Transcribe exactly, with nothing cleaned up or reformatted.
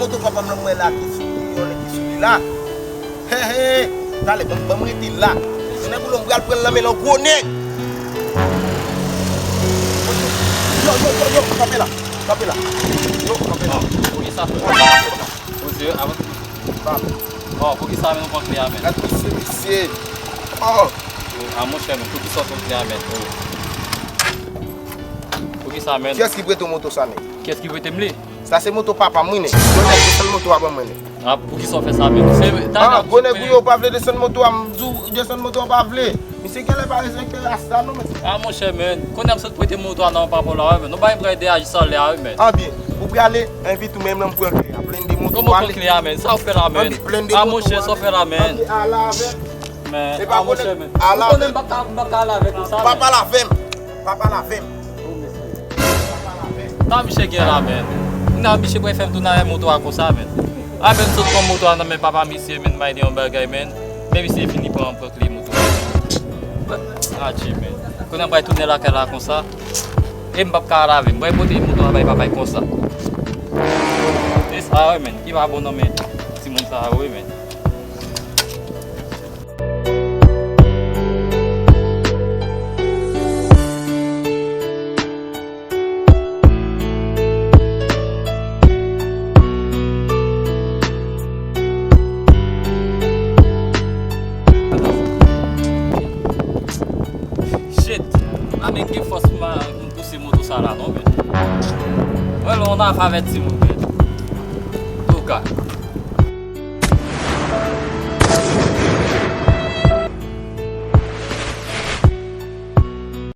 Moto papa m nan mwen la ki sou li, yon nèg ki sou li la. He, he, he. Talè, ban, ban m rete la. Yon nèg ou lè m pral pran l nan men yon gwo nèg. Yo, yo, yo, yo, kanpe la. Kanpe la. Yo, kanpe la. Poukisa? Poze, avan. Oh, poukisa men ou pran kle a, men? Gad misye, misye. Oh. Ah, monchè, men, poukisa w pran kle a, men? Oh. Poukisa, men? Kiyès ki prete w moto sa, men? Kiyès ki prete m li? Sa se moto papa m, wi, men. Gwo nèg, desann moto a ban mwen, men. Ah, poukisa w fè sa, men? Se, ah, gwo nèg, wi, ou pa vle desann moto a, m di w, desann moto a, ou pa vle. Misye genlè pa respekte ras la, non, men. Ah, monchè, men. Kounye a m sot prete moto a nan papa w la, wi, men. Nou bay m pral de aji sa lè a, wi, men. Anbyen, ou prale, envite ou menm nan m pran kle a. Blende moto a. Kòman pran kle a, men? Sa w fè la, men? Anbyen, blende moto a. Ah, monchè, sa w fè la, men? Anbyen, ale avè m. Men, ah, monchè, men. Ou konnen m p ap ka, m p ap ka ale avèk ou sa, men. Pa pale avè m. Pa pale avè m. Sa misye gen la, men? Kounye a misye pral fè m tounen avèk moto a konsa, men. A, men, m sot pran moto a nan men papa misye, men, m al di yon bagay, men. Men misye fini pran, pran kle moto a. Adje, men. Kounye a m pral tounen lakay la konsa. E m p ap ka ale avè m. M pral pote moto a bay papa l konsa. E sa, wi, men. Ki pa bon nan men timoun sa yo, wi, men. Shit! A, men gen fòs ma, m pouse moto sa la, non, men. Mwen, lè yon afè avèk timoun, men. Touka.